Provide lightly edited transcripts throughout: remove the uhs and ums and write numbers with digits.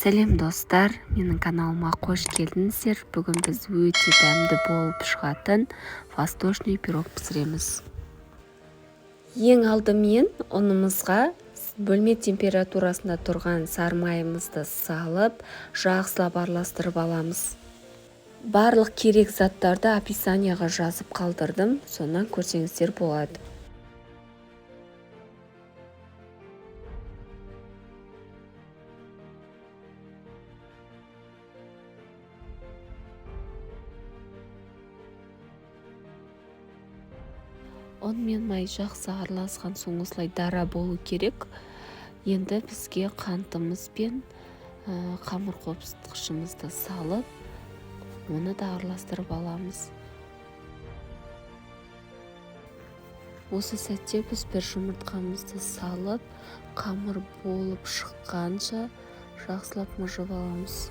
Сәлем достар, менің каналыма қош келдіңіздер. Бүгін біз өте дәмді болып шығатын восточный пирог пісіреміз. Ең алдымен ұнымызға бөлме температурасында тұрған сары майымызды салып, жақсылап араластырып аламыз. Барлық керек заттарды описанияға жазып қалдырдым, сонан көрсеңіздер болады. Ұн мен май жақсы араласқан соң осылай дара болу керек. Енді бізге қантымыз бен қамыр қопсытқышымызды салып, оны да араластырып аламыз. Осы сәтте біз бір жұмыртқамызды салып, қамыр болып шыққанша жақсылап мыжып аламыз.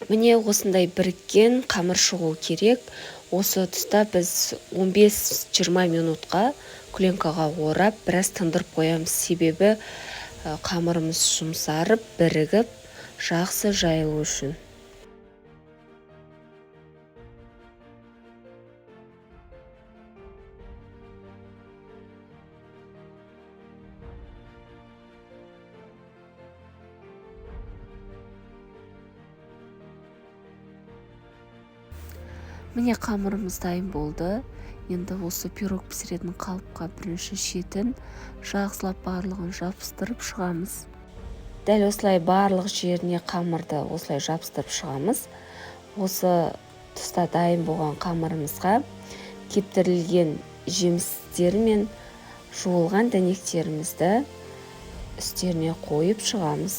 Міне осындай біріккен қамыр шығу керек. Осы тұста біз 15-20 минутқа пленкаға орап, біраз тындырып қоямыз. Себебі қамырымыз жұмсарып, бірігіп, жақсы жайылу үшін. Міне қамырымыз дайын болды. Енді осы пирог пісіретін қалыпқа бірінші шетін жақсылап барлығын жабыстырып шығамыз. Дәл осылай барлық жеріне қамырды осылай жабыстырып шығамыз. Осы тұста дайын болған қамырымызға кептірілген жемістер мен жуылған дәнектерімізді үстеріне қойып шығамыз.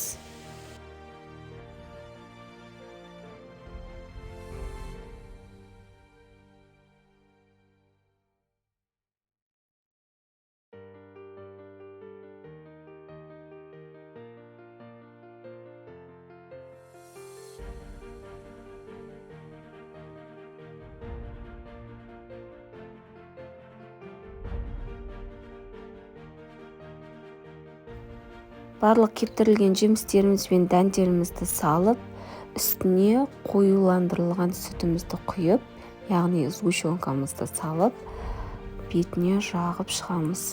Барлық кептірілген жемістеріміз бен дәндерімізді салып, үстіне қоюландырылған сүтімізді құйып, яғни сгущенкамызды салып, бетіне жағып шығамыз.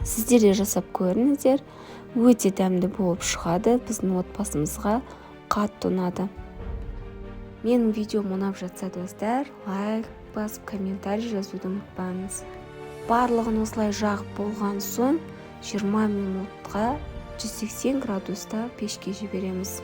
Сіздер де жасап көріңіздер, өте дәмді болып шығады, біздің отбасымызға қатты ұнады. Менің видеом ұнап жатса, достар, лайк басып, комментарий жазуды ұмытпаңыз. Барлығын осылай жағып болған соң 20 минутқа 180 градуста пешке жібереміз.